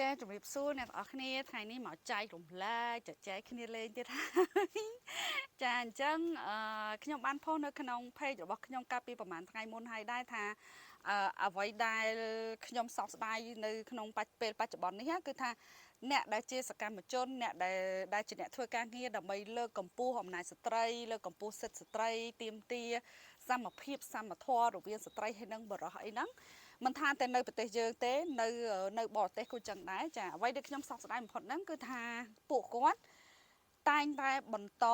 ចាជំរាបសួរអ្នកទាំងអស់គ្នាថ្ងៃនេះមកចែករំលែកចែកគ្នាលេងទៀតហើយចាអញ្ចឹងអឺខ្ញុំបានផុសនៅក្នុង page របស់ខ្ញុំកាលពីប្រហែលថ្ងៃមុនហើយដែរថាអឺអ្វីដែលខ្ញុំសោកស្ដាយនៅក្នុងបច្ចពេលបច្ចុប្បន្ននេះគឺថាអ្នកដែលជាសកម្មជនអ្នកដែលដែលជាអ្នកធ្វើការងារដើម្បីលើកកម្ពស់អំណាចស្ត្រីលើកកម្ពស់សិទ្ធិស្ត្រីទាមទារសមភាពសមធម៌រវាងស្ត្រីហើយនិងបុរសអីហ្នឹងមិនថាតែនៅប្រទេសយើងទេនៅនៅបរទេសក៏ចឹងដែរចាអ្វីដែលខ្ញុំសោកស្ដាយបំផុតហ្នឹងគឺថាពួកគាត់តែងតែបន្ត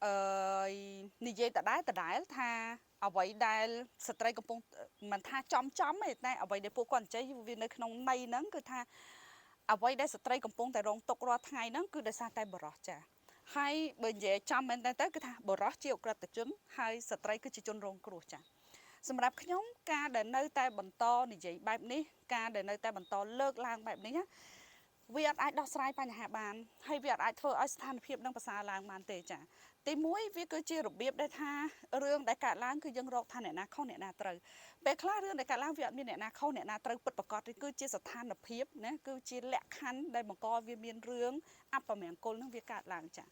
អឺនិយាយដដែលដដែលថាអ្វីដែលស្ត្រីកំពុងមិនថាចំចំទេតែអ្វីដែលពួកគាត់និយាយវានៅក្នុងន័យហ្នឹងគឺថាអ្វីដែលស្ត្រីកំពុងតែរងទុក្ខរាល់ថ្ងៃហ្នឹងគឺដោយសារតែបុរសចាហើយបើនិយាយចំមែនតើទៅគឺថាបុរសជាឧក្រិដ្ឋជនហើយស្ត្រីគឺជាជនរងគ្រោះចាសម្រាប់ខ្ញុំការដែលនៅតែបន្តនិយាយបែបនេះការដែលនៅតែបន្តលើកឡើងបែបនេះណាវាអត់អាចដោះស្រាយបញ្ហាបានហើយវាអត់អាចធ្វើឲ្យស្ថានភាពនឹងប្រសើរឡើងបានទេចាទីមួយវាគឺជារបៀបដែលថារឿងដែលកើតឡើងគឺយើងរកថាអ្នកណាខុសអ្នកណាត្រូវពេលខ្លះរឿងដែលកើតឡើងវាអត់មានអ្នកណាខុសអ្នកណាត្រូវពិតប្រាកដទេគឺជាស្ថានភាពណាគឺជាលក្ខខណ្ឌដែលបង្កវាមានរឿងអពមង្គលនឹងវាកើតឡើងចា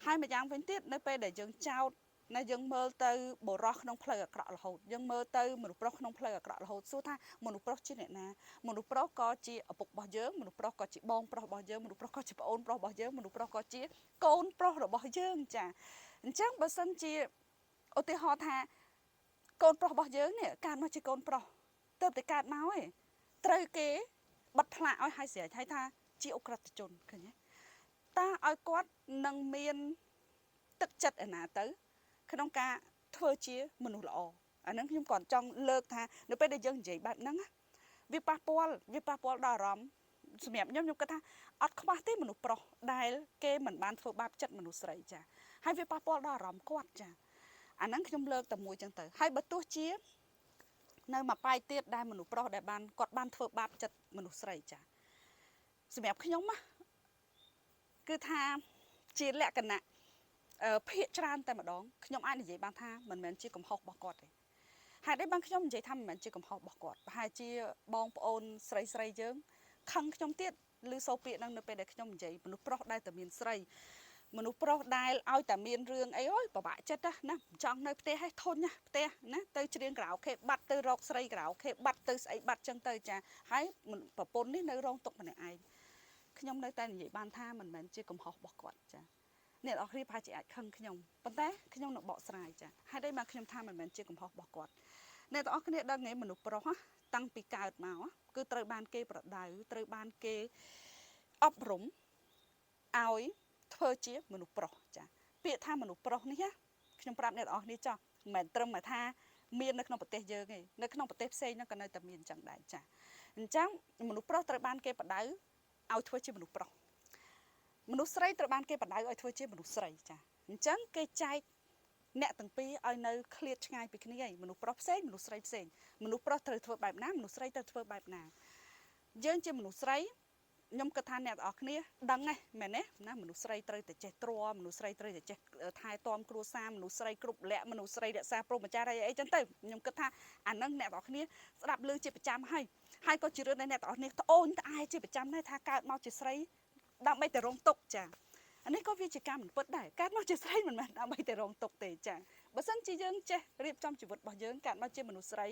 ហើយម្យ៉ាងវិញទៀតនៅពេលដែលយើងចោទណាយើងមើលទៅបុរសក្នុងផ្លូវអាក្រក់រហូតយើងមើលទៅមនុស្សប្រុសក្នុងផ្លូវអាក្រក់រហូតសួរថាមនុស្សប្រុសជាអ្នកណាមនុស្សប្រុសក៏ជាឪពុករបស់យើងមនុស្សប្រុសក៏ជាបងប្រុសរបស់យើងមនុស្សប្រុសក៏ជាប្អូនប្រុសរបស់យើងមនុស្សប្រុសក៏ជាកូនប្រុសរបស់យើងចាអញ្ចឹងបើសិនជាឧទាហរណ៍ថាកូនប្រុសរបស់យើងនេះកើតមកជាកូនប្រុសទៅតែកើតមកឯងត្រូវគេបិទផ្លាកឲ្យឲ្យស្រេចហើយថាជាឧក្រិដ្ឋជនឃើញទេតើឲ្យគាត់នឹងមានទឹកចិត្តឯណាទៅក្នុងការធ្វើជាមនុស្សល្អអាហ្នឹងខ្ញុំគាត់ចង់លើកថានៅពេលដែលយើងនិយាយបែបហ្នឹងវាប៉ះពាល់វាប៉ះពាល់ដល់អារម្មណ៍សម្រាប់ខ្ញុំខ្ញុំគិតថាអត់ខ្វះទេមនុស្សប្រុសដែលគេមិនបានធ្វើបាបចិត្តមនុស្សស្រីចាហើយវាប៉ះពាល់ដល់អារម្មណ៍គាត់ចាអាហ្នឹងខ្ញុំលើកតែមួយចឹងទៅហើយបើទោះជានៅមួយប៉ែកទៀតដែលមនុស្សប្រុសដែលបានគាត់បានធ្វើបាបចិត្តមនុស្សស្រីចាសម្រាប់ខ្ញុំណាគឺថាជាលក្ខណៈភាកច្រើនតែម្ដងខ្ញុំអាចនិយាយបានថាមិនមែនជាកំហុសរបស់គាត់ទេហេតុអីបានខ្ញុំនិយាយថាមិនមែនជាកំហុសរបស់គាត់ប្រហែលជាបងប្អូនស្រីស្រីយើងខឹងខ្ញុំទៀតឬសូពាក្យហ្នឹងនៅពេលដែលខ្ញុំនិយាយមនុស្សប្រុសដែលតែមានស្រីមនុស្សប្រុសដែលឲ្យតែមានរឿងអីអូយពិបាកចិត្តណាចង់នៅផ្ទះឲ្យធុញណាផ្ទះណាទៅច្រៀងក្រៅខេបាត់ទៅរកស្រីក្រៅខេបាត់ទៅស្អីបាត់ចឹងទៅចាហើយប្រពន្ធនេះនៅរងទុក្ខម្នាក់ឯងខ្ញុំនៅតែនិយាយបានថាមិនមែនជាកំហុសរបស់គាត់ចាអ្នកនរគ្នាប្រហែលជាអាចខឹងខ្ញុំប៉ុន្តែខ្ញុំនឹងបកស្រាយចាហេតុអីមកខ្ញុំថាមិនមែនជាកំហុសរបស់គាត់អ្នកទាំងអស់គ្នាដឹងទេមនុស្សប្រុសតាំងពីកើតមកគឺត្រូវបានគេប្រដៅត្រូវបានគេអប់រំឲ្យធ្វើជាមនុស្សប្រុសចាពាក្យថាមនុស្សប្រុសនេះណាខ្ញុំប្រាប់អ្នកទាំងអស់គ្នាចោះមិនមែនត្រឹមតែថាមាននៅក្នុងប្រទេសយើងទេនៅក្នុងប្រទេសផ្សេងហ្នឹងក៏នៅតែមានអញ្ចឹងដែរចាអញ្ចឹងមនុស្សប្រុសត្រូវបានគេប្រដៅឲ្យធ្វើជាមនុស្សប្រុសមនុស្សស្រីត្រូវបានគេបណ្ដៅឲ្យធ្វើជាមនុស្សស្រីចាអញ្ចឹងគេចែកអ្នកទាំងពីរឲ្យនៅឃ្លាតឆ្ងាយពីគ្នាឯងមនុស្សប្រុសផ្សេងមនុស្សស្រីផ្សេងមនុស្សប្រុសត្រូវធ្វើបែបណាមនុស្សស្រីត្រូវធ្វើបែបណាយើងជាមនុស្សស្រីខ្ញុំគិតថាអ្នកទាំងអស់គ្នាដឹងហ៎មែនទេណាមនុស្សស្រីត្រូវតែចេះទ្រាំមនុស្សស្រីត្រូវតែចេះថែទាំគ្រួសារមនុស្សស្រីគ្រប់លក្ខមនុស្សស្រីរក្សាព្រហ្មចារីអីចឹងទៅខ្ញុំគិតថាអានឹងអ្នកទាំងអស់គ្នាស្ដាប់ឮជាប្រចាំហើយហើយក៏ជារឿងដែលអ្នកទាំងអស់គ្នាត្អូញត្អែជាប្រចាំដែរថាកើតមកជាស្រីដើម្បីតែរងទុក្ខចាអានេះក៏វាជាការមិនពិតដែរកើតមកជាស្រីមិនមែនដើម្បីតែរងទុក្ខទេចាបើសិនជាយើងចេះរៀបចំជីវិតរបស់យើងកើតមកជាមនុស្សស្រី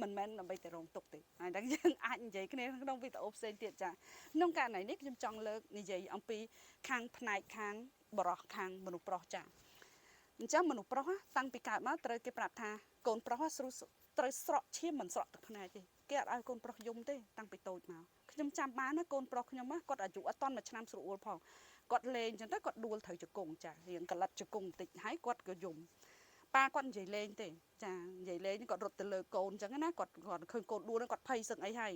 មិនមែនដើម្បីតែរងទុក្ខទេហើយដល់យើងអាចនិយាយគ្នាក្នុងវីដេអូផ្សេងទៀតចាក្នុងករណីនេះខ្ញុំចង់លើកនិយាយអំពីខាងផ្នែកខាងបរោះខាងមនុស្សប្រុសចាអញ្ចឹងមនុស្សប្រុសតាំងពីកើតមកត្រូវគេប្រាប់ថាកូនប្រុសស្រួលត្រូវស្រក់ឈាមមិនស្រក់ទឹកភ្នែកទេគេអត់ឲ្យកូនប្រុសយំទេតាំងពីតូចមកខ្ញុំចាំបានណាកូនប្រុសខ្ញុំគាត់អាយុអត់ទាន់មួយឆ្នាំស្រួលផងគាត់លេងអញ្ចឹងទៅគាត់ដួលត្រូវជង្គង់ចារៀងកលិតជង្គង់បន្តិចហើយគាត់ក៏យំប៉ាគាត់និយាយលេងទេចានិយាយលេងគាត់រត់ទៅលើកូនអញ្ចឹងណាគាត់គាត់ឃើញកូនដួលគាត់ភ័យសឹងអីហើយ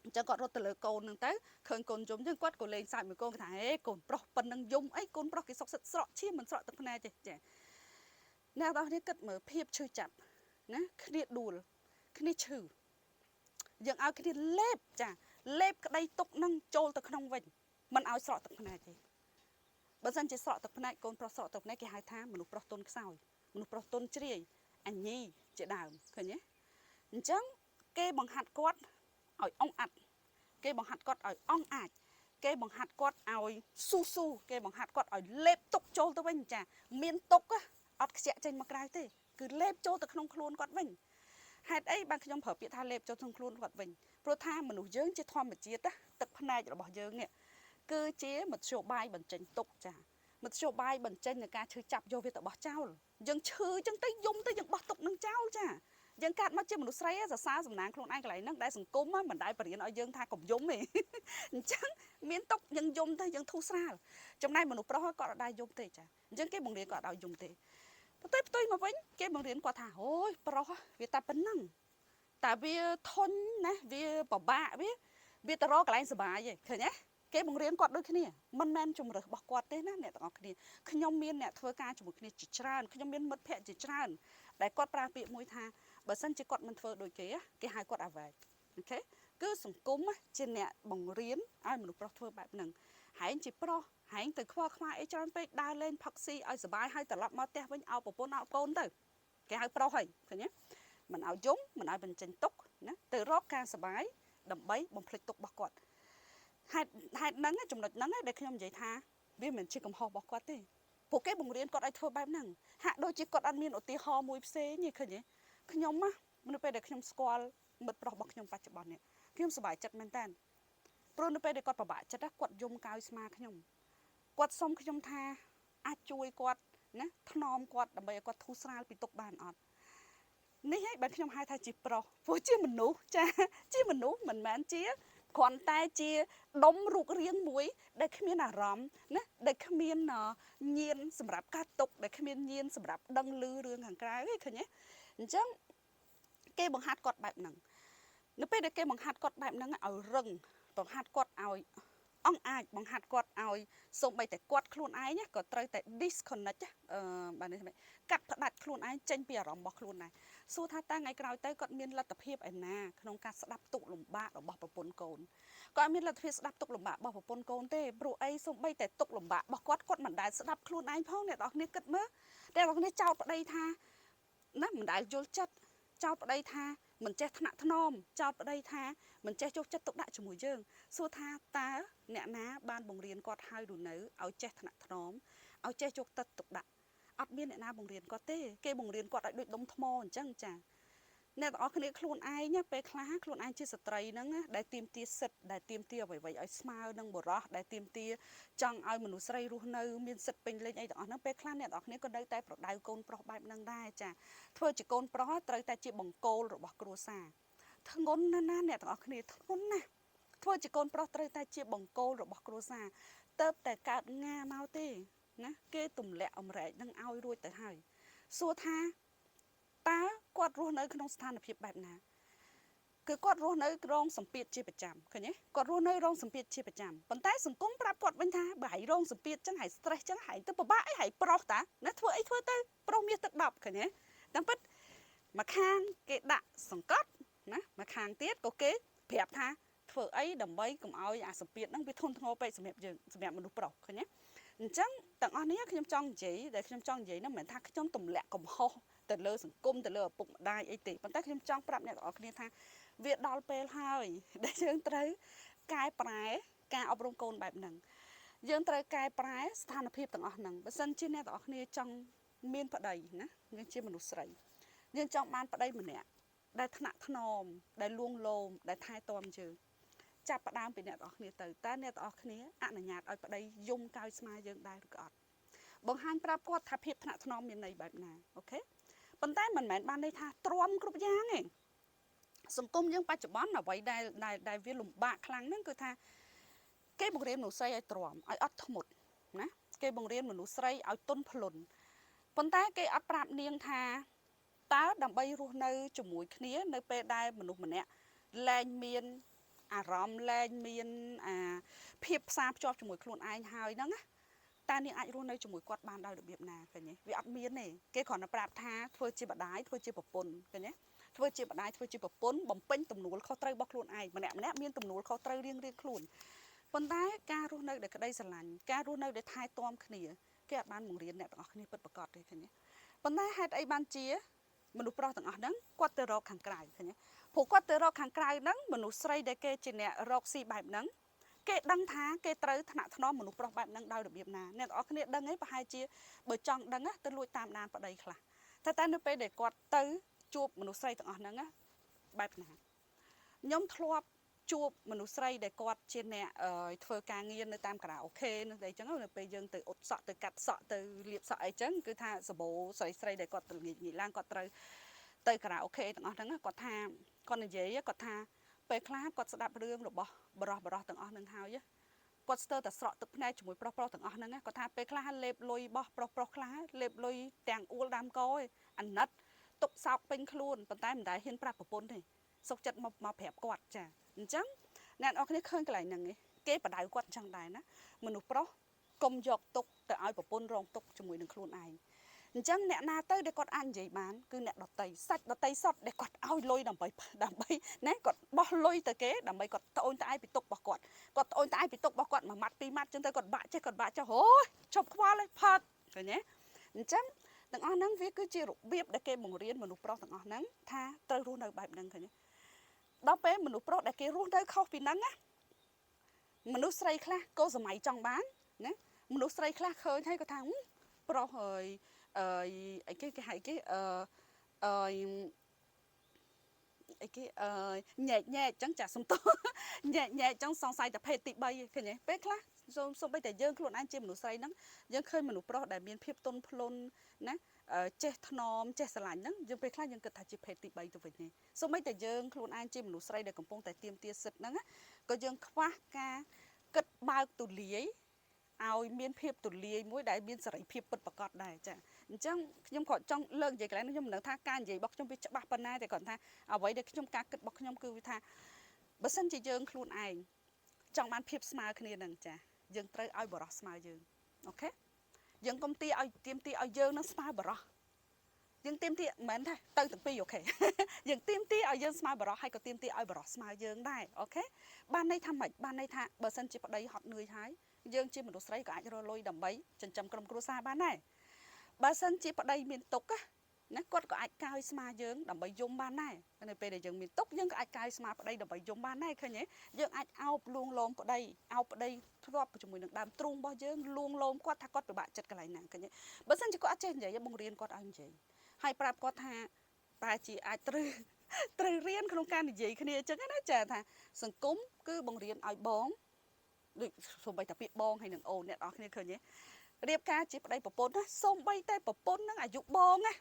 អញ្ចឹងគាត់រត់ទៅលើកូនហ្នឹងទៅឃើញកូនយំអញ្ចឹងគាត់ក៏លេងសើចមួយកូនគាត់ថាហេកូនប្រុសប៉ុណ្ណឹងយំអីកូនប្រុសគេសុកសិតស្រក់ឈាមមិនស្រក់ទឹកភ្នែកទេចាអ្នកនរគ្នាគិតមើលភាពឈឺចាប់ណាគ្នាដួលគ្នាឈឺយើងឲ្យគ្នាលេបចាលេបក្តីទុកនឹងចូលទៅក្នុងវិញមិនឲ្យស្រក់ទឹកភ្នែកទេបើសិនជាស្រក់ទឹកភ្នែកកូនប្រុសស្រក់ទឹកភ្នែកគេហៅថាមនុស្សប្រុសទុនខ្សោយមនុស្សប្រុសទុនជ្រាយអញីជាដើមឃើញទេអញ្ចឹងគេបង្ហាត់គាត់ឲ្យអងអាត់គេ គេបង្ហាត់គាត់ឲ្យអង់អាចគេបង្ហាត់គាត់ឲ្យស៊ូស៊ូគេបង្ហាត់គាត់ឲ្យលេបទុកចូលទៅវិញចាមានទុកអត់ខ្ជាក់ចេញមកក្រៅទេគឺលេបចូលទៅក្នុងខ្លួនគាត់វិញហេតុអីបានខ្ញុំប្រើពាក្យថាលេបចូលក្នុងខ្លួនគាត់វិញព្រោះថាមនុស្សយើងជាធម្មជាតិទឹកភ្នែករបស់យើងនេះគឺជាមធ្យោបាយបញ្ចេញទុកចាមធ្យោបាយបញ្ចេញនៃការឈឺចាប់យកវាទៅបោះចោលយើងឈឺចឹងទៅយំទៅយើងបោះទុកនឹងចោលចាយើងកើតមកជាមនុស្សស្រីសរសើរសំណាងខ្លួនឯងកន្លែងហ្នឹងដែលសង្គមមិនដែលបរៀនឲ្យយើងថាកុំយំទេអញ្ចឹងមានទុកយើងយំទៅយើងធូរស្រាលចំណែកមនុស្សប្រុសគាត់អត់ដែរយំទេចាអញ្ចឹងគេបង្រៀនគាត់ឲ្យយំទេប៉ុន្តែផ្ទុយមកវិញគេបង្រៀនគាត់ថាអូយប្រុសវាតែប៉ុណ្ណឹងតែវាធន់ណាវាពិបាកវាទៅរកកន្លែងសុបាយឯងឃើញទេគេបង្រៀនគាត់ដូចគ្នាមិនមែនជំរើសរបស់គាត់ទេណាអ្នកទាំងអស់គ្នាខ្ញុំមានអ្នកធ្វើការជាមួយគ្នាជាច្រើនខ្ញុំមានមិត្តភ័ក្តិជាច្រើនដែលគាត់ប្រើពាក្យមួយថាបើសិនជាគាត់មិនធ្វើដូចគេគេហៅគាត់អាវែក OK គឺសង្គមជាអ្នកបង្រៀនឲ្យមនុស្សប្រុសធ្វើបែបហ្នឹងហែងជាប្រុសហែងទៅខ្វល់ខ្វាយអីច្រើនពេកដើរលេងផឹកស៊ីឲ្យសុបាយហើយត្រឡប់មកផ្ទះវិញឲ្យប្រពន្ធឲ្យកូនទៅគេហៅប្រុសហើយឃើញទេមិនឲ្យយំមិនឲ្យបញ្ចេញទុកណាទៅរកការសុបាយដើម្បីបំភ្លេចទុករបស់គាត់ហេតុហ្នឹងចំណុចហ្នឹងដែលខ្ញុំនិយាយថាវាមិនជាកំហុសរបស់គាត់ទេពួកគេបង្រៀនគាត់ឲ្យធ្វើបែបហ្នឹងហាក់ដូចជាគាត់អត់មានឧទាហរណ៍មួយផ្សេងទេឃើញទេខ្ញុំណានៅពេលដែលខ្ញុំស្គាល់មិត្តប្រុសរបស់ខ្ញុំបច្ចុប្បន្ននេះខ្ញុំសប្បាយចិត្តមែនតើព្រោះនៅពេលដែលគាត់ពិបាកចិត្តគាត់យំកោយស្មាខ្ញុំគាត់សុំខ្ញុំថាអាចជួយគាត់ណាថ្នមគាត់ដើម្បីឲ្យគាត់ធូរស្រាលពីទុកបានអត់នេះហើយបើខ្ញុំហៅថាជាប្រុសព្រោះជាមនុស្សចាជាមនុស្សមិនមែនជាគ្រាន់តែជាដុំរូបរាងមួយដែលគ្មានអារម្មណ៍ណាដែលគ្មានញៀនសម្រាប់កាត់ទុកដែលគ្មានញៀនសម្រាប់ដឹងឮរឿងខាងក្រៅទេឃើញទេអញ្ចឹងគេបង្ហាត់គាត់បែបហ្នឹងនៅពេលដែលគេបង្ហាត់គាត់បែបហ្នឹងឲ្យរឹងបង្ហាត់គាត់ឲ្យអង់អាចបង្ហាត់គាត់ឲ្យសូម្បីតែគាត់ខ្លួនឯងក៏ត្រូវតែ disconnect បាទនេះកាត់ផ្ដាច់ខ្លួនឯងចេញពីអារម្មណ៍របស់ខ្លួនដែរសួរថាតើថ្ងៃក្រោយទៅគាត់មានលទ្ធភាពឯណាក្នុងការស្ដាប់ទុក្ខលំបាករបស់ប្រពន្ធកូនគាត់មានលទ្ធភាពស្ដាប់ទុក្ខលំបាករបស់ប្រពន្ធកូនទេព្រោះអីសូម្បីតែទុក្ខលំបាករបស់គាត់គាត់មិនដែលស្ដាប់ខ្លួនឯងផងអ្នកនរគ្នាគិតមើលអ្នកនរគ្នាចោទប្តីថាណាមិនដែលយល់ចិត្តចោទប្តីថាមិនចេះថ្នាក់ថ្នមចោទប្តីថាមិនចេះយកចិត្តទុកដាក់ជាមួយយើងសួរថាតើអ្នកណាបានបង្រៀនគាត់ហើយឬនៅឲ្យចេះថ្នាក់ថ្នមឲ្យចេះយកចិត្តទុកដាក់អត់មានអ្នកណាបង្រៀនគាត់ទេគេបង្រៀនគាត់ឲ្យដូចដុំថ្មអញ្ចឹងចាអ្នកទាំងអស់គ្នាខ្លួនឯងពេលខ្លះខ្លួនឯងជាស្ត្រីហ្នឹងដែលទាមទារសិទ្ធិដែលទាមទារអ្វីៗឲ្យស្មើនឹងបុរសដែលទាមទារចង់ឲ្យមនុស្សស្រីរស់នៅមានសិទ្ធិពេញលេញអីទាំងអស់ហ្នឹងពេលខ្លះអ្នកទាំងអស់គ្នាក៏នៅតែប្រដៅកូនប្រុសបែបហ្នឹងដែរចាធ្វើជាកូនប្រុសត្រូវតែជាបង្គោលរបស់គ្រួសារធ្ងន់ណាស់ណាអ្នកទាំងអស់គ្នាធ្ងន់ណាស់ធ្វើជាកូនប្រុសត្រូវតែជាបង្គោលរបស់គ្រួសារទៅតែកើតងាមកទេណាគេទម្លាក់អម្រែកនឹងឲ្យរួចទៅហើយសួរថាតើគាត់រស់នៅក្នុងស្ថានភាពបែបណាគឺគាត់រស់នៅរងសម្ពាធជាប្រចាំឃើញទេគាត់រស់នៅរងសម្ពាធជាប្រចាំប៉ុន្តែសង្គមប្រាប់គាត់វិញថាបើហៃរងសម្ពាធចឹងហៃ stress ចឹងហៃទៅពិបាកអីហៃប្រុសតាណាធ្វើអីធ្វើទៅប្រុសមាសទឹក10ឃើញទេតាមពិតមួយខាងគេដាក់សង្កត់ណាមួយខាងទៀតក៏គេប្រាប់ថាធ្វើអីដើម្បីកុំឲ្យអាសម្ពាធហ្នឹងវាធន់ធ្ងរពេកសម្រាប់យើងសម្រាប់មនុស្សប្រុសឃើញទេអញ្ចឹងទាំងអស់នេះខ្ញុំចង់និយាយដែលខ្ញុំចង់និយាយហ្នឹងមិនមែនថាខ្ញុំទម្លាក់កំហុសទៅលើសង្គមទៅលើឪពុកម្ដាយអីទេប៉ុន្តែខ្ញុំចង់ប្រាប់អ្នកទាំងអស់គ្នាថាវាដល់ពេលហើយដែលយើងត្រូវកែប្រែការអប់រំកូនបែបហ្នឹងយើងត្រូវកែប្រែស្ថានភាពទាំងអស់ហ្នឹងបើសិនជាអ្នកទាំងអស់គ្នាចង់មានប្តីណាយើងជាមនុស្សស្រីយើងចង់បានប្តីម្នាក់ដែលថ្នាក់ថ្នមដែលលួងលោមដែលថែទាំយើងចាប់ផ្ដើមពីអ្នកទាំងអស់គ្នាទៅតើអ្នកទាំងអស់គ្នាអនុញ្ញាតឲ្យប្តីយំកោយស្មាយើងដែរឬក៏អត់បង្ហាញប្រាប់គាត់ថាភាពថ្នាក់ថ្នមមានន័យបែបណាអូខេប៉ុន្តែមិនមែនបានន័យថាទ្រាំគ្រប់យ៉ាងទេសង្គមយើងបច្ចុប្បន្នអ្វីដែលដែលវាលំបាកខ្លាំងហ្នឹងគឺថាគេបង្រៀនមនុស្សស្រីឲ្យទ្រាំឲ្យអត់ធ្មត់ណាគេបង្រៀនមនុស្សស្រីឲ្យទន់ភ្លន់ប៉ុន្តែគេអត់ប្រាប់នាងថាតើដើម្បីរស់នៅជាមួយគ្នានៅពេលដែលមនុស្សម្នាក់លែងមានអារម្មណ៍លែងមានអាភាពផ្សារភ្ជាប់ជាមួយខ្លួនឯងហើយហ្នឹងណាតើនាងអាចរស់នៅជាមួយគាត់បានដោយរបៀបណាឃើញទេវាអត់មានទេគេគ្រាន់តែប្រាប់ថាធ្វើជាម្ដាយធ្វើជាប្រពន្ធឃើញទេធ្វើជាម្ដាយធ្វើជាប្រពន្ធបំពេញទំនួលខុសត្រូវរបស់ខ្លួនឯងម្នាក់ម្នាក់មានទំនួលខុសត្រូវរៀងៗខ្លួនប៉ុន្តែការរស់នៅដោយក្តីស្រឡាញ់ការរស់នៅដោយថែទាំគ្នាគេអត់បានបង្រៀនអ្នកទាំងអស់គ្នាពិតប្រាកដទេឃើញទេប៉ុន្តែហេតុអីបានជាមនុស្សប្រុសទាំងអស់ហ្នឹងគាត់ទៅរកខាងក្រៅឃើញទេ ព្រោះគាត់ទៅរកខាងក្រៅហ្នឹងមនុស្សស្រីដែលគេជាអ្នករកស៊ីបែបហ្នឹងគេដឹងថាគេត្រូវថ្នាក់ថ្នមមនុស្សប្រុសបែបហ្នឹងដោយរបៀបណាអ្នកទាំងអស់គ្នាដឹងឯងប្រហែលជាបើចង់ដឹងទៅលួចតាមដានប្តីខ្លះតែតែនៅពេលដែលគាត់ទៅជួបមនុស្សស្រីទាំងអស់ហ្នឹងបែបណាខ្ញុំធ្លាប់ជួបមនុស្សស្រីដែលគាត់ជាអ្នកធ្វើការងារនៅតាមខារ៉ាអូខេនៅអីចឹងនៅពេលយើងទៅអ៊ុតសក់ទៅកាត់សក់ទៅលាបសក់អីចឹងគឺថាសបោស្រីស្រីដែលគាត់ទៅងាកងាកឡើងគាត់ត្រូវទៅខារ៉ាអូខេទាំងអស់ហ្នឹងគាត់ថាគាត់និយាយគាត់ថាពេលខ្លះគាត់ស្ដាប់រឿងរបស់បរោះបរោះទាំងអស់ហ្នឹងហើយគាត់ស្ទើរតែស្រក់ទឹកភ្នែកជាមួយប្រុសប្រុសទាំងអស់ហ្នឹងគាត់ថាពេលខ្លះលេបលុយបោះប្រុសប្រុសខ្លះលេបលុយទាំងអួលដើមកឯងអាណិតទុកសោកពេញខ្លួនប៉ុន្តែមិនដែលហ៊ានប្រាប់ប្រពន្ធទេសុកចិត្តមកមកប្រាប់គាត់ចាអញ្ចឹងអ្នកនរគ្នាឃើញកន្លែងហ្នឹងឯងគេបដៅគាត់អញ្ចឹងដែរណាមនុស្សប្រុសកុំយកទុកទៅឲ្យប្រពន្ធរងទុកជាមួយនឹងខ្លួនឯងអញ្ចឹងអ្នកណាទៅដែលគាត់អាចនិយាយបានគឺអ្នកដតីសាច់ដតីសតដែលគាត់ឲ្យលុយដើម្បីដើម្បីណាគាត់បោះលុយទៅគេដើម្បីគាត់ត្អូញត្អែពីទុករបស់គាត់គាត់ត្អូញត្អែពីទុករបស់គាត់មួយម៉ាត់ពីរម៉ាត់ចឹងទៅគាត់បាក់ចេះគាត់បាក់ចុះអូយជប់ខ្វល់ហើយផឹកឃើញទេអញ្ចឹងទាំងអស់ហ្នឹងវាគឺជារបៀបដែលគេបង្រៀនមនុស្សប្រុសទាំងអស់ហ្នឹងថាត្រូវរស់នៅបែបហ្នឹងឃើញទេដល់ពេលមនុស្សប្រុសដែលគេរស់នៅខុសពីហ្នឹងណាមនុស្សស្រីខ្លះក៏សម័យចង់បានណាមនុស្សស្រីខ្លះឃើញហើយក៏ថាប្រុសហើយអឺអីគេគេហៅគេអឺអឺអីគេអឺញែកញែកអញ្ចឹងចាសំទោញែកញែកអញ្ចឹងសង្ស័យតែភេទទី3ឃើញទេពេលខ្លះសូម្បីតែយើងខ្លួនឯងជាមនុស្សស្រីហ្នឹងយើងឃើញមនុស្សប្រុសដែលមានភាពទន់ភ្លន់ណាចេះថ្នមចេះស្រឡាញ់ហ្នឹងយើងពេលខ្លះយើងគិតថាជាភេទទី3ទៅវិញទេសូម្បីតែយើងខ្លួនឯងជាមនុស្សស្រីដែលកំពុងតែទាមទារសិទ្ធិហ្នឹងក៏យើងខ្វះការគិតបើកទូលាយឲ្យមានភាពទូលាយមួយដែលមានសេរីភាពពិតប្រាកដដែរចាអញ្ចឹងខ្ញុំក៏ចង់លើកនិយាយកន្លែងនេះខ្ញុំមិនដឹងថាការនិយាយរបស់ខ្ញុំវាច្បាស់ប៉ុណ្ណាតែគាត់ថាអ្វីដែលខ្ញុំការគិតរបស់ខ្ញុំគឺវាថាបើសិនជាយើងខ្លួនឯងចង់បានភាពស្មើគ្នានឹងចាយើងត្រូវឲ្យបរោះស្មើយើងអូខេយើងកុំទាឲ្យទៀមទាឲ្យយើងនឹងស្មើបរោះយើងទៀមទាមិនមែនថាទៅទាំងពីរអូខេយើងទៀមទាឲ្យយើងស្មើបរោះហើយក៏ទៀមទាឲ្យបរោះស្មើយើងដែរអូខេបានន័យថាម៉េចបានន័យថាបើសិនជាប្តីហត់នឿយហើយយើងជាមនុស្សស្រីក៏អាចរកលុយដើម្បីចិញ្ចឹមក្រុមគ្រួសារបានដែរបើសិនជាប្តីមានទុកណាគាត់ក៏អាចកាយស្មាយើងដើម្បីយំបានដែរនៅពេលដែលយើងមានទុកយើងក៏អាចកាយស្មាប្តីដើម្បីយំបានដែរឃើញទេយើងអាចអោបលួងលោមប្តីអោបប្តីធ្លាប់ជាមួយនឹងដើមទ្រូងរបស់យើងលួងលោមគាត់ថាគាត់ពិបាកចិត្តកន្លែងណាឃើញទេបើសិនជាគាត់អត់ចេះនិយាយបង្រៀនគាត់ឲ្យនិយាយហើយប្រាប់គាត់ថាតែជាអាចត្រូវត្រូវរៀនក្នុងការនិយាយគ្នាអញ្ចឹងណាចាថាសង្គមគឺបង្រៀនឲ្យបងដូចសូម្បីតែពាក្យបងហើយនឹងអូនអ្នកនរគ្នាឃើញទេរៀបការជាប្តីប្រពន្ធណាសូម្បីតែប្រពន្ធនឹងអាយុបងណា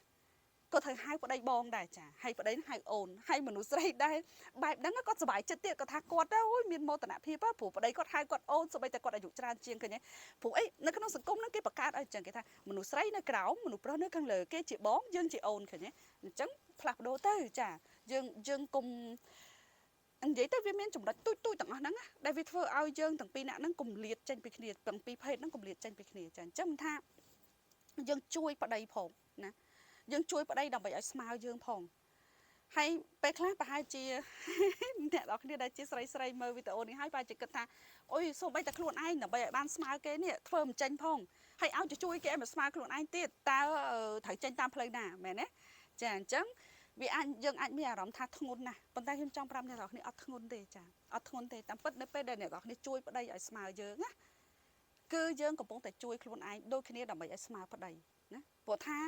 ក៏ត្រូវហៅប្តីបងដែរចាហើយប្តីនឹងហៅអូនហើយមនុស្សស្រីដែរបែបហ្នឹងគាត់សប្បាយចិត្តទៀតគាត់ថាគាត់អូយមានមោទនភាពព្រោះប្តីគាត់ហៅគាត់អូនសូម្បីតែគាត់អាយុច្រើនជាងឃើញទេព្រោះអីនៅក្នុងសង្គមហ្នឹងគេបង្កើតឲ្យអញ្ចឹងគេថាមនុស្សស្រីនៅក្រោមមនុស្សប្រុសនៅខាងលើគេជាបងយើងជាអូនឃើញទេអញ្ចឹងផ្លាស់ប្ដូរទៅចាយើងគុំនិយាយទៅវាមានចំណុចទូចទូចទាំងអស់ហ្នឹងដែលវាធ្វើឲ្យយើងទាំងពីរអ្នកហ្នឹងគម្លាតចេញពីគ្នាទាំងពីរភេទហ្នឹងគម្លាតចេញពីគ្នាចាអញ្ចឹងថាយើងជួយប្តីផងណាយើងជួយប្តីដើម្បីឲ្យស្មើយើងផងហើយពេលខ្លះប្រហែលជាអ្នកនរគ្នាដែលជាស្រីស្រីមើលវីដេអូនេះហើយប្រហែលជាគិតថាអូយសូម្បីតែខ្លួនឯងដើម្បីឲ្យបានស្មើគេនេះធ្វើមិនចេញផងហើយឲ្យទៅជួយគេឲ្យមកស្មើខ្លួនឯងទៀតតើត្រូវចេញតាមផ្លូវណាមែនទេចាអញ្ចឹងវាអាចយើងអាចមានអារម្មណ៍ថាធ្ងន់ណាស់ប៉ុន្តែខ្ញុំចង់ប្រាប់អ្នកនរគ្នាអត់ធ្ងន់ទេចាអត់ធ្ងន់ទេតាមពិតនៅពេលដែលអ្នកនរគ្នាជួយប្តីឲ្យស្មើយើងណាគឺយើងកំពុងតែជួយខ្លួនឯងដូចគ្នាដើម្បីឲ្យស្មើប្តីណាព្រោះថា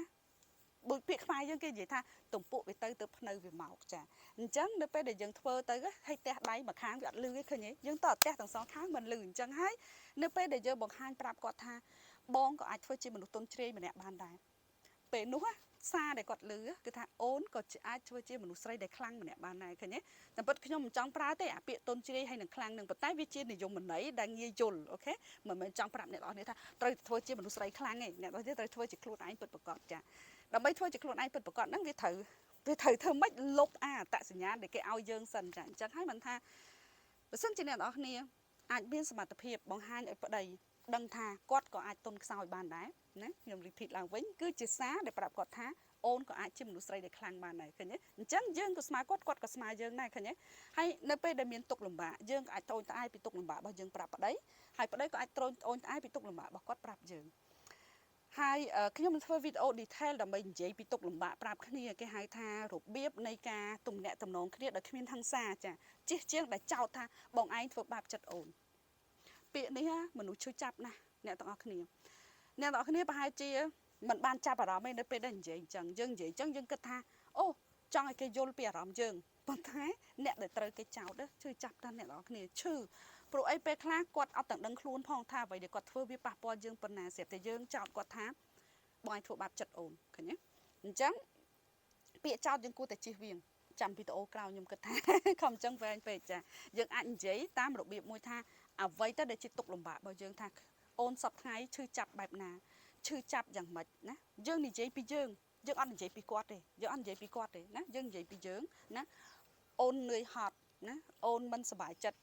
ដូចពាក្យខ្មែរយើងគេនិយាយថាទំពក់វាទៅទៅភ្នៅវាមកចាអញ្ចឹងនៅពេលដែលយើងធ្វើទៅហើយផ្ទះដៃមួយខាងវាអត់លឺទេឃើញទេយើងតើផ្ទះទាំងសងខាងមិនលឺអញ្ចឹងហើយនៅពេលដែលយើងបង្ហាញប្រាប់គាត់ថាបងក៏អាចធ្វើជាមនុស្សទន់ជ្រាយម្នាក់បានដែរពេលនោះសារដែលគាត់លឺគឺថាអូនក៏អាចធ្វើជាមនុស្សស្រីដែលខ្លាំងម្នាក់បានដែរឃើញទេតែពិតខ្ញុំមិនចង់ប្រើទេអាពាក្យទន់ជ្រាយហើយនឹងខ្លាំងនឹងប៉ុន្តែវាជានិយមន័យដែលងាយយល់អូខេមិនមែនចង់ប្រាប់អ្នកនរគ្នាថាត្រូវធ្វើជាមនុស្សស្រីខ្លាំងទេអ្នកនរគ្នាត្រូវធ្វើជាខ្លួនឯងពិតប្រាកដចាដើម្បីធ្វើជាខ្លួនឯងពិតប្រាកដហ្នឹងវាត្រូវធ្វើម៉េចលុបអាអត្តសញ្ញាណដែលគេឲ្យយើងសិនចាអញ្ចឹងហើយមិនថាបើសិនជាអ្នកនរគ្នាអាចមានសមត្ថភាពបង្ហាញឲ្យប្តីដឹងថាគាត់ក៏អាចទន់ខ្សោយបានដែរណាខ្ញុំ repeat ឡើងវិញគឺជាសារដែលប្រាប់គាត់ថាអូនក៏អាចជាមនុស្សស្រីដែលខ្លាំងបានដែរឃើញទេអញ្ចឹងយើងក៏ស្មើគាត់គាត់ក៏ស្មើយើងដែរឃើញទេហើយនៅពេលដែលមានទុកលំបាកយើងក៏អាចត្អូញត្អែពីទុកលំបាករបស់យើងប្រាប់ប្តីហើយប្តីក៏អាចត្អូញត្អែពីទុកលំបាករបស់គាត់ប្រាប់យើង ហើយខ្ញុំនឹងធ្វើវីដេអូ detail ដើម្បីនិយាយពីទុក្ខលំបាកប្រាប់គ្នាគេហៅថារបៀបនៃការទំនាក់ទំនងគ្នាដោយគ្មានហិង្សាចាជិះជាងដែលចោទថាបងឯងធ្វើបាបចិត្តអូនពាក្យនេះណាមនុស្សឈឺចាប់ណាស់អ្នកទាំងអស់គ្នាអ្នកទាំងអស់គ្នាប្រហែលជាមិនបានចាប់អារម្មណ៍ទេនៅពេលដែលនិយាយអញ្ចឹងយើងនិយាយអញ្ចឹងយើងគិតថាអូចង់ឲ្យគេយល់ពីអារម្មណ៍យើងប៉ុន្តែអ្នកដែលត្រូវគេចោទឈឺចាប់តាអ្នកទាំងអស់គ្នាឈឺព្រោះអីពេលខ្លះគាត់អត់ទាំងដឹងខ្លួនផងថាអ្វីដែលគាត់ធ្វើវាប៉ះពាល់យើងប៉ុណ្ណាស្រាប់តែយើងចោទគាត់ថាបងឯងធ្វើបាបចិត្តអូនឃើញទេអញ្ចឹងពាក្យចោទយើងគួរតែជៀសវាងចាំវីដេអូក្រោយខ្ញុំគិតថា ខំអញ្ចឹងវែងពេកចាយើងអាចនិយាយតាមរបៀបមួយថាអ្វីទៅដែលជាទុក្ខលំបាករបស់យើងថាអូនសប្ថ្ងៃឈឺចាប់បែបណាឈឺចាប់យ៉ាងម៉េចណាយើងនិយាយពីយើងយើងអត់និយាយពីគាត់ទេយើងអត់និយាយពីគាត់ទេណាយើងនិយាយពីយើងណាអូននឿយហត់ណាអូនមិនសប្បាយចិត្ត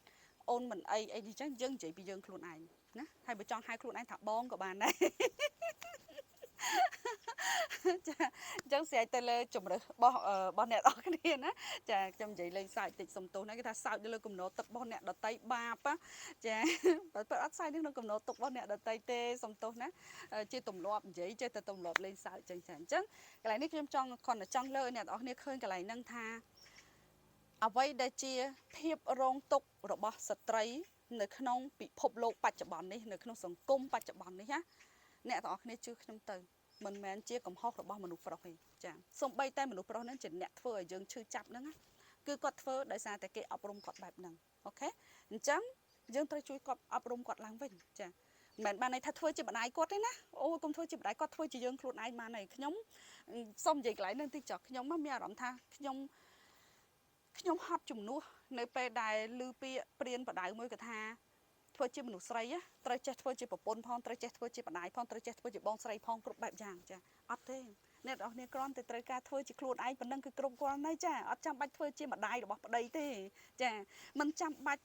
អូនមិនអីអីនេះចឹងយើងនិយាយពីយើងខ្លួនឯងណាហើយបើចង់ហៅខ្លួនឯងថាបងក៏បានដែរ ចាអញ្ចឹងស្រេចទៅលើជំរើសរបស់របស់អ្នកនរគ្នាណាចាខ្ញុំនិយាយលេងសើចតិចសុំទោសណាគេថាសើចទៅលើគំនរទឹករបស់អ្នកដតីបាបចាបើពិតអត់សើចក្នុងគំនរទុករបស់អ្នកដតីទេសុំទោសណាជាទម្លាប់និយាយចេះតែទម្លាប់លេងសើចចឹងចាអញ្ចឹងកន្លែងនេះខ្ញុំចង់គ្រាន់តែចង់លើកឲ្យអ្នកនរគ្នាឃើញកន្លែងហ្នឹងថាអ្វីដែលជាភាពរងទុក្ខរបស់ស្ត្រីនៅក្នុងពិភពលោកបច្ចុប្បន្ននេះនៅក្នុងសង្គមបច្ចុប្បន្ននេះណាអ្នកទាំងអស់គ្នាជឿខ្ញុំទៅមិនមែនជាកំហុសរបស់មនុស្សប្រុសទេចាសំបីតែមនុស្សប្រុសហ្នឹងជាអ្នកធ្វើឲ្យយើងឈឺចាប់ហ្នឹងណាគឺគាត់ធ្វើដោយសារតែគេអប់រំគាត់បែបហ្នឹង OK អញ្ចឹងយើងត្រូវជួយគាត់អប់រំគាត់ឡើងវិញចាមិនមែនបានន័យថាធ្វើជាម្ដាយគាត់ទេណាអូកុំធ្វើជាម្ដាយគាត់ធ្វើជាយើងខ្លួនឯងបានហើយខ្ញុំសូមនិយាយកន្លែងហ្នឹងតិចចុះខ្ញុំមានអារម្មណ៍ថាខ្ញុំខ្ញុំហត់ជំនួសនៅពេលដែលឮពាក្យព្រានបដៅមួយគាត់ថាធ្វើជាមនុស្សស្រីត្រូវចេះធ្វើជាប្រពន្ធផងត្រូវចេះធ្វើជាម្ដាយផងត្រូវចេះធ្វើជាបងស្រីផងគ្រប់បែបយ៉ាងចាអត់ទេអ្នកនរគ្នាគ្រាន់តែត្រូវការធ្វើជាខ្លួនឯងប៉ុណ្ណឹងគឺគ្រប់គ្រាន់ហើយចាអត់ចាំបាច់ធ្វើជាម្ដាយរបស់ប្តីទេចាមិនចាំបាច់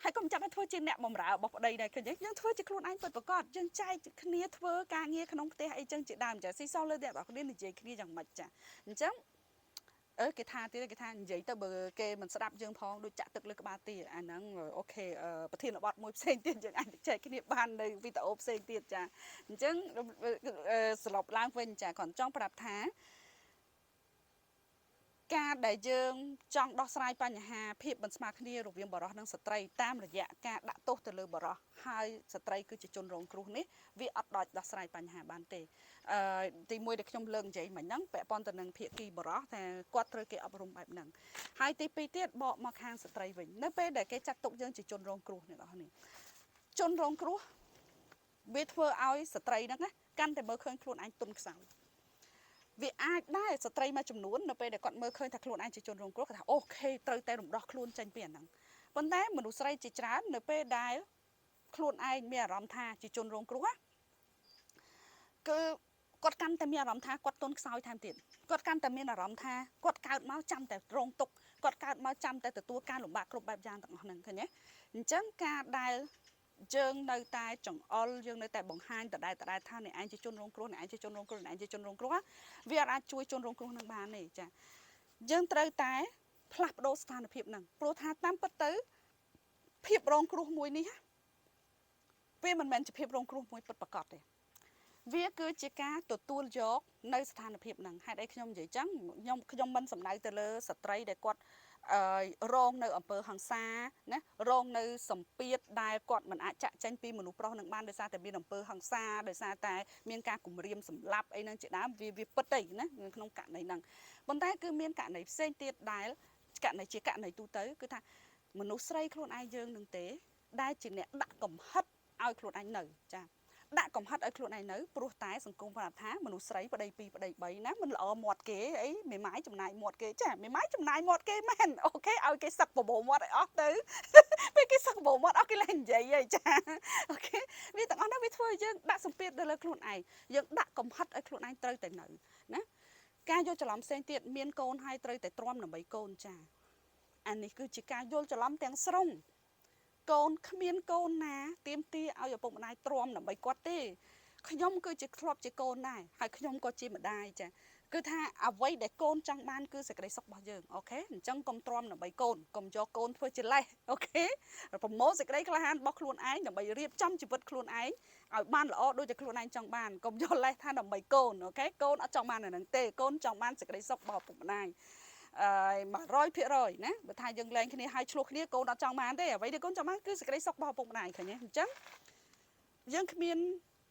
ហើយក៏មិនចាំបាច់ធ្វើជាអ្នកបម្រើរបស់ប្តីដែរឃើញទេយើងធ្វើជាខ្លួនឯងពិតប្រាកដយើងចែកគ្នាធ្វើការងារក្នុងផ្ទះអីចឹងជាដើមចាស៊ីសលើអ្នកនរគ្នានិយាយគ្នាយ៉ាងម៉េចចាអញ្ចឹងអឺគេថាទៀតគេថានិយាយទៅបើគេមិនស្ដាប់យើងផងដូចចាក់ទឹកលើក្បាលទាអាហ្នឹង OK ប្រធានបទមួយផ្សេងទៀតយើងអាចចែកគ្នាបាននៅវីដេអូផ្សេងទៀតចាអញ្ចឹងសរុបឡើងវិញចាគ្រាន់ចង់ប្រាប់ថាការដែលយើងចង់ដោះស្រាយបញ្ហាភាពមិនស្មើគ្នារវាងបុរសនិងស្ត្រីតាមរយៈការដាក់ទោសទៅលើបុរសហើយស្ត្រីគឺជាជនរងគ្រោះនេះវាអត់ដល់ដោះស្រាយបញ្ហាបានទេអឺទីមួយដែលខ្ញុំលើកនិយាយមិញហ្នឹងពាក់ព័ន្ធទៅនឹងភាគីបុរសថាគាត់ត្រូវគេអប់រំបែបហ្នឹងហើយទីពីរទៀតបកមកខាងស្ត្រីវិញនៅពេលដែលគេចាត់ទុកយើងជាជនរងគ្រោះអ្នកនរនេះជនរងគ្រោះវាធ្វើឲ្យស្ត្រីហ្នឹងណាកាន់តែមើលឃើញខ្លួនឯងទុនខ្សោយវាអាចដែរស្ត្រីមួយចំនួននៅពេលដែលគាត់មើលឃើញថាខ្លួនឯងជាជនរងគ្រោះគាត់ថា OK ត្រូវតែរំដោះខ្លួនចេញពីអាហ្នឹងប៉ុន្តែមនុស្សស្រីជាច្រើននៅពេលដែលខ្លួនឯងមានអារម្មណ៍ថាជាជនរងគ្រោះគឺគាត់កាន់តែមានអារម្មណ៍ថាគាត់ទន់ខ្សោយថែមទៀតគាត់កាន់តែមានអារម្មណ៍ថាគាត់កើតមកចាំតែរងទុក្ខគាត់កើតមកចាំតែទទួលការលំបាកគ្រប់បែបយ៉ាងទាំងអស់ហ្នឹងឃើញទេអញ្ចឹងការដែលយើងនៅតែចង្អុលយើងនៅតែបង្ហាញដដែលដដែលថាអ្នកឯងជាជនរងគ្រោះអ្នកឯងជាជនរងគ្រោះអ្នកឯងជាជនរងគ្រោះវាអាចជួយជនរងគ្រោះនឹងបានទេចាយើងត្រូវតែផ្លាស់ប្ដូរស្ថានភាពហ្នឹងព្រោះថាតាមពិតទៅភាពរងគ្រោះមួយនេះវាមិនមែនជាភាពរងគ្រោះមួយពិតប្រាកដទេវាគឺជាការទទួលយកនៅស្ថានភាពហ្នឹងហេតុអីខ្ញុំនិយាយចឹងខ្ញុំខ្ញុំមិនសំដៅទៅលើស្ត្រីដែលគាត់អឺរងនៅអំពើហិង្សាណារងនៅសម្ពាធដែលគាត់មិនអាចចាក់ចេញពីមនុស្សប្រុសនឹងបានដោយសារតែមានអំពើហិង្សាដោយសារតែមានការគំរាមសម្លាប់អីហ្នឹងជាដើមវាវាពិតទេណាក្នុងករណីហ្នឹងប៉ុន្តែគឺមានករណីផ្សេងទៀតដែលករណីជាករណីទូទៅគឺថាមនុស្សស្រីខ្លួនឯងយើងនឹងទេដែលជាអ្នកដាក់កំហិតឲ្យខ្លួនឯងនៅចាដាក់កំហិតឲ្យខ្លួនឯងនៅព្រោះតែសង្គមប្រាប់ថាមនុស្សស្រីប្តី2ប្តី3ណាមិនល្អមាត់គេអីមេម៉ាយចំណាយមាត់គេចាមេម៉ាយចំណាយមាត់គេមែន OK ឲ្យគេសឹកបបោមាត់ឲ្យអស់ទៅពេលគេសឹកបបោមាត់អស់គេលែងនិយាយហីចា OK វាទាំងអស់នោះវាធ្វើឲ្យយើងដាក់សម្ពាធទៅលើខ្លួនឯងយើងដាក់កំហិតឲ្យខ្លួនឯងត្រូវតែនៅណាការយល់ច្រឡំផ្សេងទៀតមានកូនហើយត្រូវតែទ្រាំដើម្បីកូនចាអានេះគឺជាការយល់ច្រឡំទាំងស្រុងកូនគ្មានកូនណាទៀមទាឲ្យឪពុកម្ដាយទ្រាំដើម្បីគាត់ទេខ្ញុំគឺជាធ្លាប់ជាកូនដែរហើយខ្ញុំក៏ជាម្ដាយចា គឺថាអ្វីដែលកូនចង់បានគឺសេចក្តីសុខរបស់យើង OK អញ្ចឹងកុំទ្រាំដើម្បីកូនកុំយកកូនធ្វើជាលេស OK ប្រមូលសេចក្តីក្លាហានរបស់ខ្លួនឯងដើម្បីរៀបចំជីវិតខ្លួនឯងឲ្យបានល្អដូចតែខ្លួនឯងចង់បានកុំយកលេសថាដើម្បីកូន OK កូនអត់ចង់បានអាហ្នឹងទេកូនចង់បានសេចក្តីសុខរបស់ឪពុកម្ដាយអឺ100%ណាបើថាយើងលែងគ្នាហើយឆ្លោះគ្នាកូនអត់ចង់បានទេអ្វីដែលកូនចង់បានគឺសេចក្តីសុខរបស់ឪពុកម្ដាយឃើញទេអញ្ចឹងយើងគ្មាន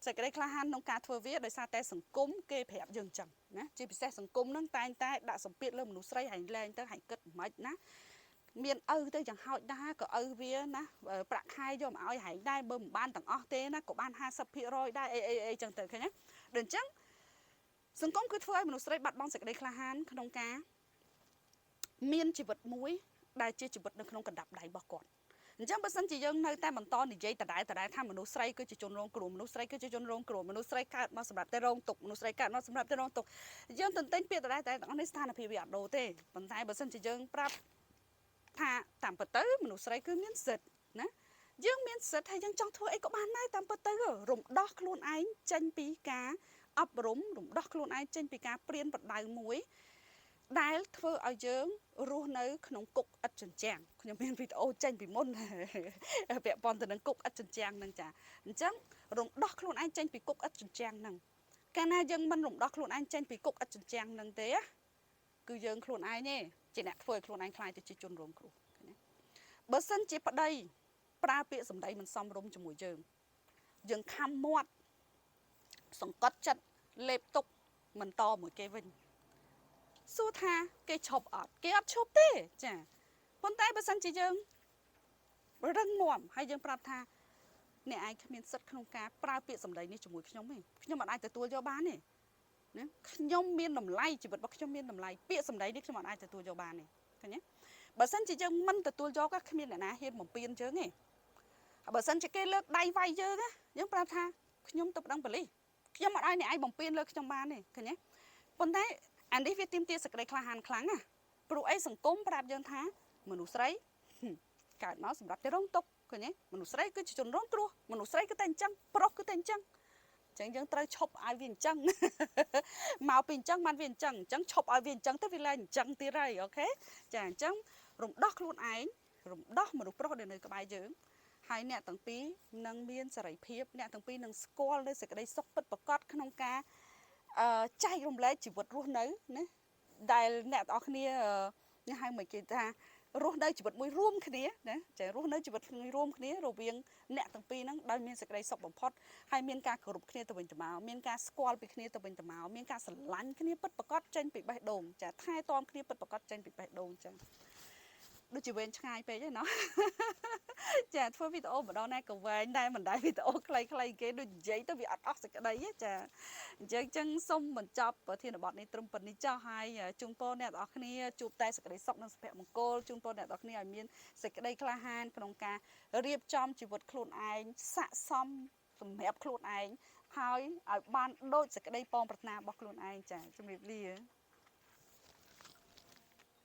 សេចក្តីក្លាហានក្នុងការធ្វើវាដោយសារតែសង្គមគេប្រាប់យើងអញ្ចឹងណាជាពិសេសសង្គមហ្នឹងតែងតែដាក់សម្ពាធលើមនុស្សស្រីហែងលែងទៅហែងគិតមិនណាមានឪទៅយ៉ាងហោចដែរក៏ឪវាណាប្រាក់ខែយកមកឲ្យហែងដែរបើមិនបានទាំងអស់ទេណាក៏បាន50%ដែរអីអីអីចឹងទៅឃើញណាដូចអញ្ចឹងសង្គមគឺធ្វើឲ្យមនុស្សស្រីបាត់បង់សេចក្តីក្លាហានក្នុងការមានជីវិតមួយដែលជាជីវិតនៅក្នុងកណ្ដាប់ដៃរបស់គាត់អញ្ចឹងបើសិនជាយើងនៅតែបន្តនិយាយដដែលដដែលថាមនុស្សស្រីគឺជាជនរងគ្រោះមនុស្សស្រីគឺជាជនរងគ្រោះមនុស្សស្រីកើតមកសម្រាប់តែរងទុក្ខមនុស្សស្រីកើតមកសម្រាប់តែរងទុក្ខយើងទន្ទិញពាក្យដដែលតែទាំងអស់នេះស្ថានភាពវាអត់ដូរទេប៉ុន្តែបើសិនជាយើងប្រាប់ថាតាមពិតទៅមនុស្សស្រីគឺមានសិទ្ធិណាយើងមានសិទ្ធិហើយយើងចង់ធ្វើអីក៏បានដែរតាមពិតទៅរំដោះខ្លួនឯងចេញពីការអប់រំរំដោះខ្លួនឯងចេញពីការព្រៀនប្រដៅមួយដែលធ្វើឲ្យយើងរស់នៅក្នុងគុកឥតជញ្ជាំងខ្ញុំមានវីដេអូចេញពីមុនពាក់ព័ន្ធទៅនឹងគុកឥតជញ្ជាំងហ្នឹងចាអញ្ចឹងរំដោះខ្លួនឯងចេញពីគុកឥតជញ្ជាំងហ្នឹងកាលណាយើងមិនរំដោះខ្លួនឯងចេញពីគុកឥតជញ្ជាំងហ្នឹងទេគឺយើងខ្លួនឯងទេជាអ្នកធ្វើឲ្យខ្លួនឯងក្លាយទៅជាជនរងគ្រោះឃើញទេបើសិនជាប្តីប្រើពាក្យសម្ដីមិនសមរម្យជាមួយយើងយើងខំមាត់សង្កត់ចិត្តលេបទុកមិនតមួយគេវិញសួរថាគេឈប់អត់គេអត់ឈប់ទេចាប៉ុន្តែបើសិនជាយើងរឹងមាំហើយយើងប្រាប់ថាអ្នកឯងគ្មានសិទ្ធិក្នុងការប្រើពាក្យសម្ដីនេះជាមួយខ្ញុំទេខ្ញុំមិនអាចទទួលយកបានទេណាខ្ញុំមានតម្លៃជីវិតរបស់ខ្ញុំមានតម្លៃពាក្យសម្ដីនេះខ្ញុំមិនអាចទទួលយកបានទេឃើញទេបើសិនជាយើងមិនទទួលយកគ្មានអ្នកណាហ៊ានបំពេញយើងទេបើសិនជាគេលើកដៃវាយយើងយើងប្រាប់ថាខ្ញុំទៅប្តឹងប៉ូលីសខ្ញុំអត់ឲ្យអ្នកឯងបំពេញលើខ្ញុំបានទេឃើញទេប៉ុន្តែអានេះវាទាមទារសេចក្តីក្លាហានខ្លាំងណាព្រោះអីសង្គមប្រាប់យើងថាមនុស្សស្រីកើតមកសម្រាប់តែរងទុក្ខឃើញទេមនុស្សស្រីគឺជាជនរងគ្រោះមនុស្សស្រីគឺតែអញ្ចឹងប្រុសគឺតែអញ្ចឹងអញ្ចឹងយើងត្រូវឈប់ឲ្យវាអញ្ចឹងមកពីអញ្ចឹងបានវាអញ្ចឹងអញ្ចឹងឈប់ឲ្យវាអញ្ចឹងទៅវាឡើងអញ្ចឹងទៀតហើយ OK ចាអញ្ចឹងរំដោះខ្លួនឯងរំដោះមនុស្សប្រុសដែលនៅក្បែរយើងហើយអ្នកទាំងពីរនឹងមានសេរីភាពអ្នកទាំងពីរនឹងស្គាល់នៅសេចក្តីសុខពិតប្រាកដក្នុងការចែករំលែកជីវិតរស់នៅណាដែលអ្នកទាំងអស់គ្នានេះហៅមកគេថារស់នៅជីវិតមួយរួមគ្នាណាចារស់នៅជីវិតមួយរួមគ្នារវាងអ្នកទាំងពីរហ្នឹងដោយមានសេចក្តីសុខបំផុតហើយមានការគោរពគ្នាទៅវិញទៅមកមានការស្គាល់ពីគ្នាទៅវិញទៅមកមានការស្រឡាញ់គ្នាពិតប្រាកដចេញពីបេះដូងចាថែទាំគ្នាពិតប្រាកដចេញពីបេះដូងចាដូចជាវែងឆ្ងាយពេកហ្នឹងណោះចាធ្វើវីដេអូម្ដងណាក៏វែងដែរមិនដែរវីដេអូខ្លីៗគេដូចនិយាយទៅវាអត់អស់សេចក្តីទេចាអញ្ចឹងសូមបញ្ចប់ប្រធានបទនេះត្រឹមប៉ុណ្្នេះចុះហើយជូនពរអ្នកទាំងអស់គ្នាជួបតែសេចក្តីសុខនិងសុភមង្គលជូនពរអ្នកទាំងអស់គ្នាឲ្យមានសេចក្តីក្លាហានក្នុងការរៀបចំជីវិតខ្លួនឯងស័ក្តិសមសម្រាប់ខ្លួនឯងហើយឲ្យបានដូចសេចក្តីប៉ងប្រាថ្នារបស់ខ្លួនឯងចាជំរាបលា។